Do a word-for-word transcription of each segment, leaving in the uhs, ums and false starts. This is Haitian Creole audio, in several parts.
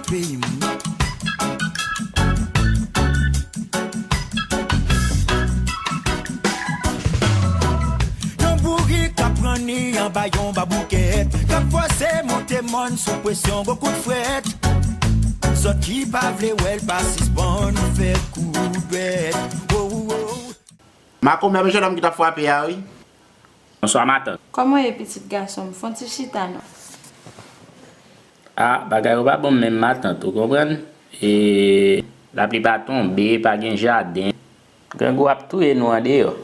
Peyi m wi. Yon bourik k ap ranni anba yon baboukèt, k ap fòse monte mòn sou presyon gwo kout frèt. Zòt ki pa vle wè l pa sispann fè kou dwèt. Oh, oh, oh. Makomè, men jennonm ki t ap frape a, wi. Bonswa, matant. Kòman w ye, pitit gason m? Fè yon ti chita non. A, bagay yo pa bon menm, matant, ou konprann? E, laplipa tonbe, pa gen jaden. Grangou ap touye nou andeyò.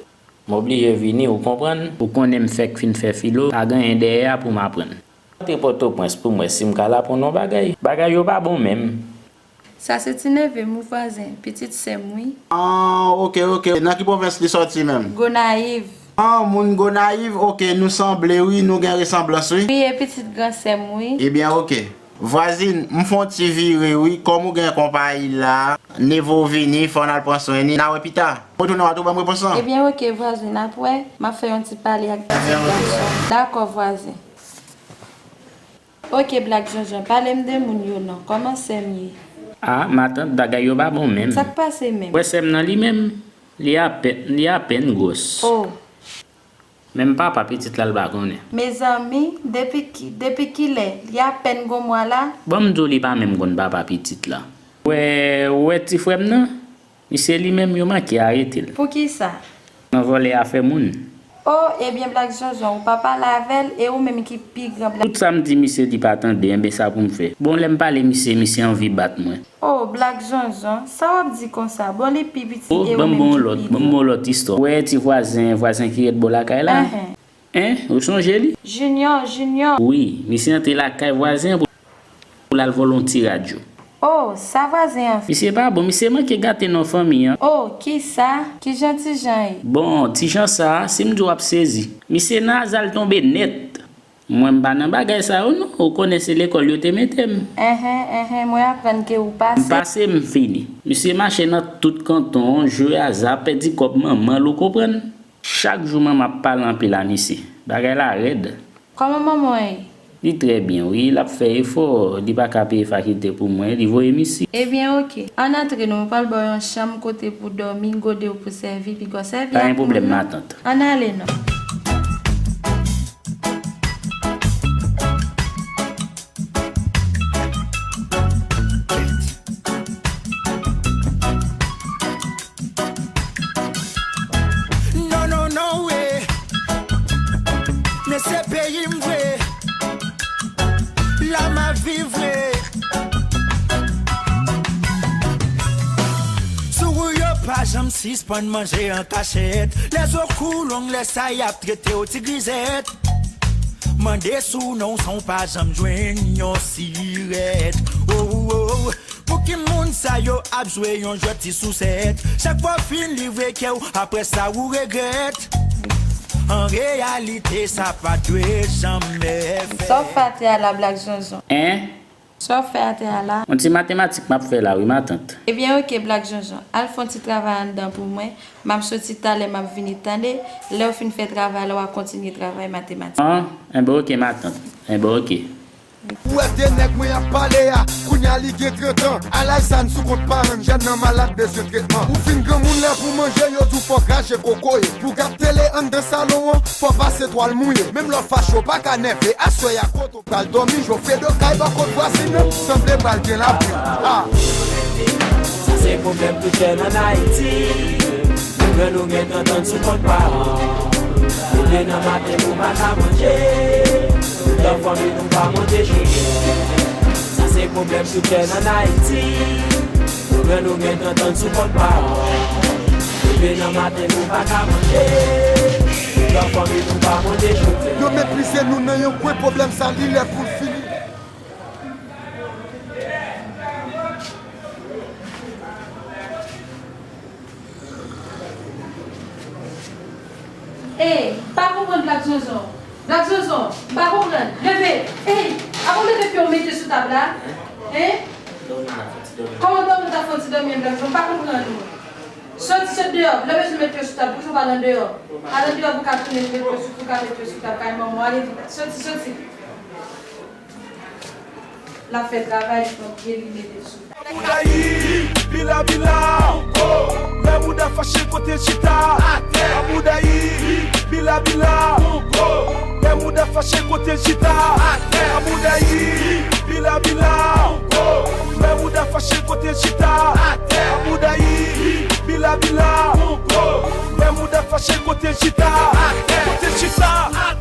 M oblije vini, ou konprann? Ou konnen m fèk fin fè filo, pa gen anyen dèyè a pou m aprann. Antre Pòtoprens pou m wè si m ka laprann yon bagay. Bagay yo pa bon menm. Sa se ti neve m wi, vwazen, pitit sè m wi. Ah, oke, oke. Nan ki pwovens li sòti menm? Gonayiv. Ah, moun Gonayiv, oke, nou sanble wi, nou gen resanblans wi. Wi, e pitit gran sè m wi. Ebyen, oke. Vwazin, m fè yon ti vire wi, kòm ou gen konpayi la, neve w vini, fò n al pran swen ni, n a wè pita. Mwen tounen w a tou ban m repons lan. Ebyen, oke, vwazin, n ap wè, m ap fè yon ti pale ak pitit gason. Dakò, vwazen. Oke, Blak Zonzon, pale m de moun yo non. Kòman sè m ye? A, matant, bagay yo pa bon menm. Sa k pase menm? Wè sè m nan li menm, li apèn, li apèn gwòs. Oh. Menm papa pitit la, l pa konnen. Mezanmi, depi ki, depi kilè? Li apèn gon mwa la? Bon, m di w, li pa menm konn papa pitit la. Wè, ou wè ti frè m nan? Misye li menm, yo manke arete l. Poukisa? Nan vòlè afè moun. Oh, ebyen, Blak Zonzon, ou pa pale avè l, e ou menm ki pi gran Blak. Tout sa m di misye, li pa tande, enben sa pou m fè? Bon, lè m pale misye, misye anvi bat mwen. Oh, Blak Zonzon, sa w ap di konsa? Bon, li pi piti e ou menm ki pi gran. Ban m ba w lòt, ban m ba w lòt istwa. Ou wè ti vwazen, vwazen ki ret bò lakay la? Enhen. Hein? Ou sonje li? Junior, Junior. Wi, misye antre lakay vwazen pou, pou l al vòlè yon ti radyo. Oh, sa vwazen an fè? Misye pa bon, misye manke gate non fanmi an. Oh, kisa? Kijan Tijan ye? Bon, Tijan sa, si m di w ap sezi. Misye nan aza l tonbe nèt. Mwen m pa nan bagay sa yo non, ou konnen se lekòl yo te mete m. Enhen, enhen, mwen aprann ke ou pase. M pase, m fini. Misye mache nan tout kanton, jwe aza, pèdi kòb manman l, ou konprann? Chak jou manman ap pale anpil a misye. Bagay la rèd. Kòman manman w ye? Li trè byen wi, l ap fè efò, li pa ka peye fakilte pou mwen, li voye m isit. Ebyen, oke. Ann antre non, mwen pral ba w yon chanm kote pou w dòmi, gode w pou sèvi, piga w sèvi ak moun non. Pa gen pwoblèm, matant. Ann ale non. Non, non, non, wi. Men se peyi m vre. La m ap viv vre. Souri yo pa janm sispann manje an kachèt. Lèzo kou long lè sa y ap trete w ti grizèt. Mande sou non w san w pa janm jwenn yon sirèt. Oh, oh, oh. Pou ki moun sa yo ap jwe yon jwèt ti sousèt? Chak fwa w fin livre kè w, apre sa ou regrèt. An reyalite, sa pa dwe janmè fèt. Sa w fè atè a la, Blak Zonzon? Hein? Sa w fè atè a la? Yon ti matematik m ap fè la wi, matant. Ebyen, oke, Blak Zonzon. Al fè yon ti travay anndan pou mwen. M ap soti talè, m ap vini, tande. Lè w fin fè travay la, w a kontinye travay matematik. An, enben oke, matant. Enben oke. Ou wè de nèg mwen ap pale a, kounye a li gen trant an. A laj sa n sou kont paran n, jèn nan malad bezwen tretman. Ou fin granmoun lè pou manje, yo di w fò krache kokoye. Pou gad tele anndan salon an, fò pase twal mouye. Menm lè w fache w pa ka nève, aswè a kote w pral dòmi, jwe w fedo kay bò kot vwazin nan, sanble pral gen lapli. Ah. Sa se pwoblèm tout jèn ann Ayiti. Pwoblèm nou gentan tann sou kont paran. Leve nan maten pou pa ka manje. Toutan fanmi nou pa monte chodyè. Sa se pwoblèm tout jèn ann Ayiti. Pwoblèm nou gentan tann sou kont paran. Leve nan maten pou pa ka manje. Toutan fanmi nou pa monte chodyè. Yo meprize nou nan yon kwen, pwoblèm sa li lè pou l fini. Ey, m pa konprann Blak Zonzon. Blak Zonzon, m pa konprann. Leve. Ey, avan w leve pye w mete sou tab la. Hein? Kòman dòmi w ta fè yon ti dòmi, Blak Zonzon? M pa konprann ou. Soti, sot deyò. Lè w bezwen met pye w sou tab, poukisa w pa al andeyò? Al andeyò pou w ka tounen met pye w sou, pou w ka met pye w sou tab kay manman w. Ale vit. Soti, soti. L ap fè travay li pran pye li mete l sou. Boudayi, bila bila, Kongo. Lè bouda fache kote l chita, atè. Boudayi, bila bila, Kongo. Lè bouda fache kote l chita, atè. Boudayi, bila bila, Kongo. Lè bouda fache kote l chita, atè. Boudayi, bila bila, Kongo. Lè bouda fache kote l chita, atè. Kote l chita, atè.